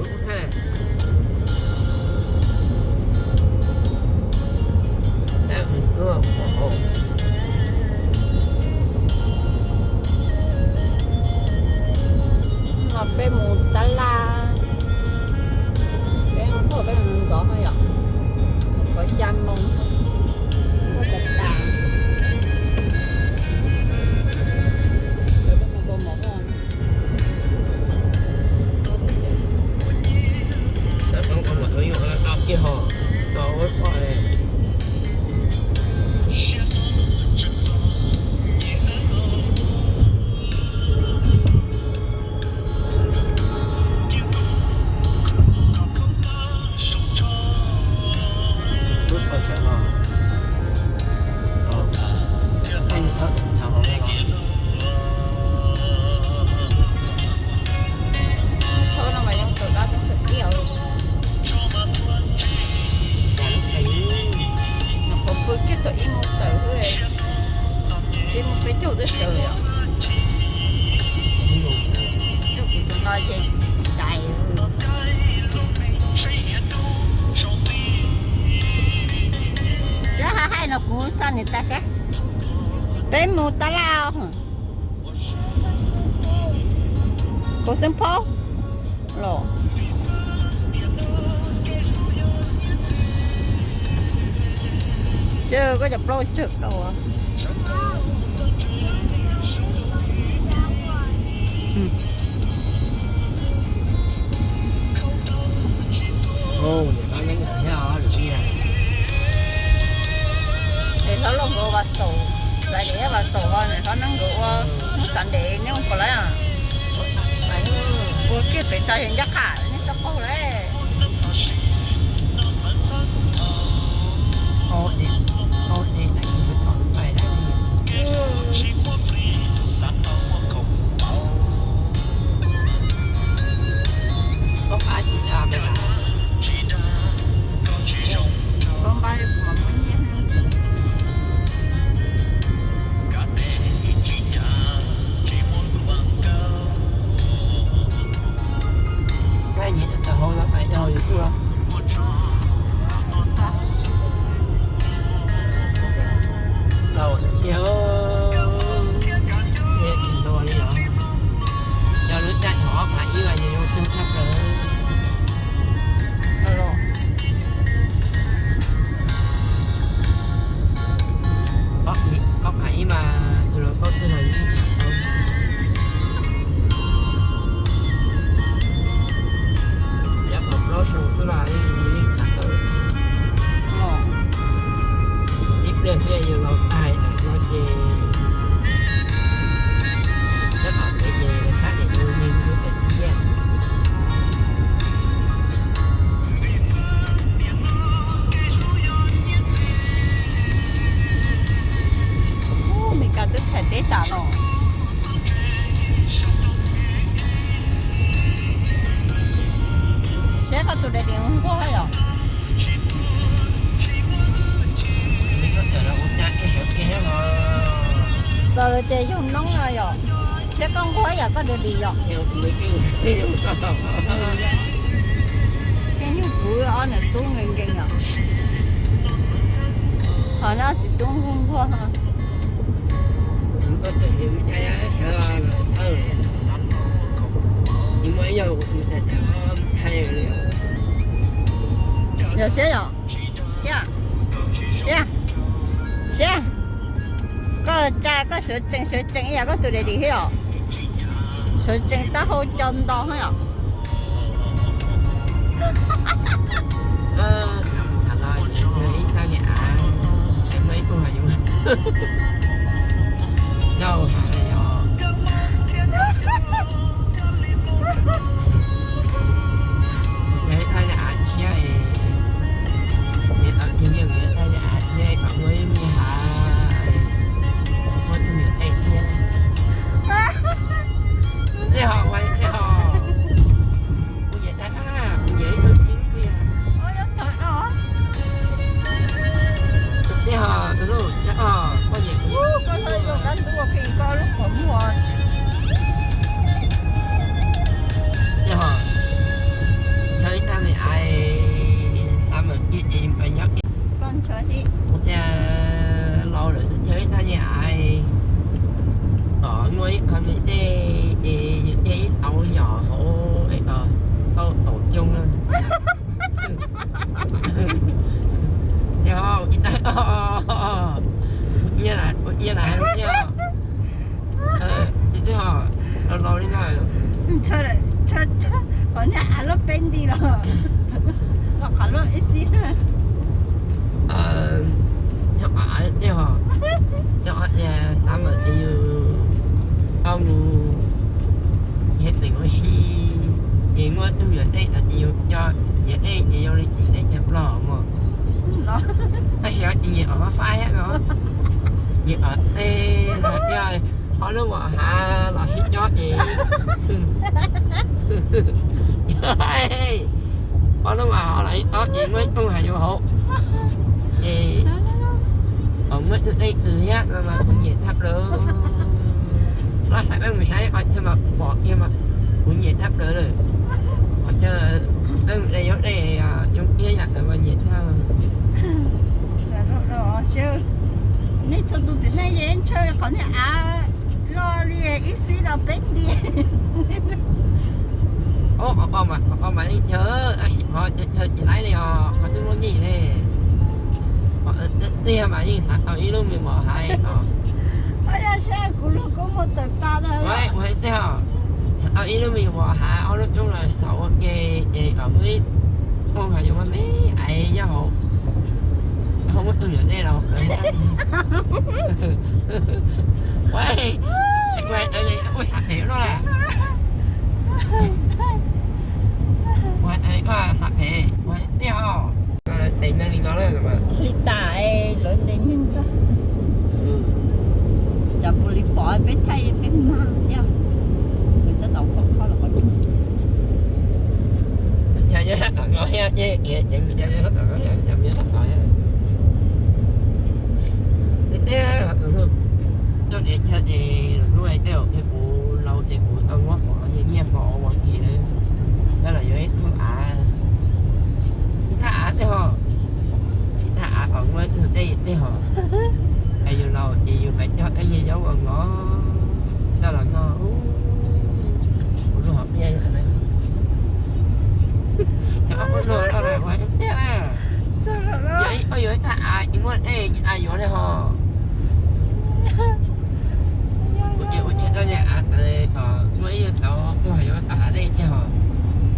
No peb mus tab laj, peb mus peb mus ntxov no yom, kom xya moo, ua tas tas. Thaum no mas yog tawm dab teb tawm tiaj, nyuam qhuav pw kiag thaum ib moos tawm, tsis mus peb caug twb sawv yom. Coj kuv tus no ces cais. Saib hais no kuv xa nws tas saib. Peb mus tab laj. Kau xeeb phaub los. Seb koj cov plaub tsawg tau. Es hlob los nkaus vas xaum, xav tias yog vas xaum ho nws hlob neeb nkaus ua hnub Sunday neb ua puas lawm? Ua kiag pem tag yog ncaj qha nej txhob qaug lawm. Tau tiag, tsis nto li os. Cov lub caij thaum ob phav ib mas yus yuav tug thaj plaws. Ob phav ib mas tus hluas nkauj twg los yeej tham tau. Cov pom plaub xyoo twb los yeej tham tau. Ib pliag thiaj yuav laus tag no ces nyob tom pem ces thaj niam yus neeg lub pem thiab. Ub, Meskas twb them teb tas los. Saib koj tus dais diav nquag yom. Txawm tias yug noob no yom, saib koj nquag yam koj dais diav yom. Koj nyuj kuv ob niam tub nkees nkees yom. Ho neb txiv tub nquag nquag. Yog siab yom. Siab, siab, siab. Koj tsa koj sawv tsees sawv tsees ib yam koj tus dais diav thiab os. Sawv tsees taub hau co nto thiab os. Koj txhob yuav kab ntub ua ke koj lub qhov muag. Los qhov lub ib xib. Nyob qhov tias, nyob qhov tias xav mas ces yus tau mus hem peem ua si, ces muaj tug yam dej no ces yus coj yam dej ces yus li ces dej cov plog mos. Tab sis ces nyiam os faib thiab no, nyiam os tej no thiab, ob lub mos hav los sib cob ces, ob lub mos hav los sib cob ces muaj ib tug hais yus hauv, ces muaj ib tug dej kws thiab no mas kuv nyiam tshaj plaws. Los hais peb mus saib qhov chaw mas pom kiag mas kuv nyiam tshaj plaws lawm. Qhov chaw peb mus de yuav dej, yuav kiag yam ntawd mas nyiam tshaj. Nej txhua tus txiv neej yeej ntshaw qhov niag av loj li ib xib los peb nti. Qhov ko mas yeej chaw, tab sis qhov chaw tsis laib li os, qhov twb muaj nyiaj li. Tiag mas yeej xav tau ib lub me mos hav os. Yog seb kuv lub koob muag tawm tas lawm. Ua hais tiag, xav tau ib lub me mos hav ob lub roob los saum ua ke, ces kom muaj ib tug hais yus mas me aiv nyob hauv, ho muab tug yam dej los. Ua, kuv hais tawm li ua tham phem no las. Kuv hais tawm li koj tham phem, kuv hais tiag os. Tes neeg li no lawm. Hli tas lawv ntes neeg xwb. Cov pus lis pom peb thaij peb mag thiab. Nws tab tom kho kho los qhov. Chaw nyob sab tom no thiab, ces ceev chaw nyob sab tom no thiab, cov nyob sab tom thiab. Tiag tiag, coj es chaw es los hnub es tej zaum ces kuv laus ces kuv tau muab qhov nyiaj qhov ua ua ke na. Tab los yuav ib thaj av, ib thaj av tej ho, ib thaj av kom muaj ib tug dej tej ho. Es yus laus ces yus mam coj tej nyiaj nyob ua ngov. Coj los no, kuv lub hom phiaj, cov ub no no ua tiag na. Yog ib thaj av ces muaj dej ces yuav li ho. Kuv ces kuv tsis tau nyiam av tawv kom muaj ib tug tau kuj hais yuav tau hav dej tej ho.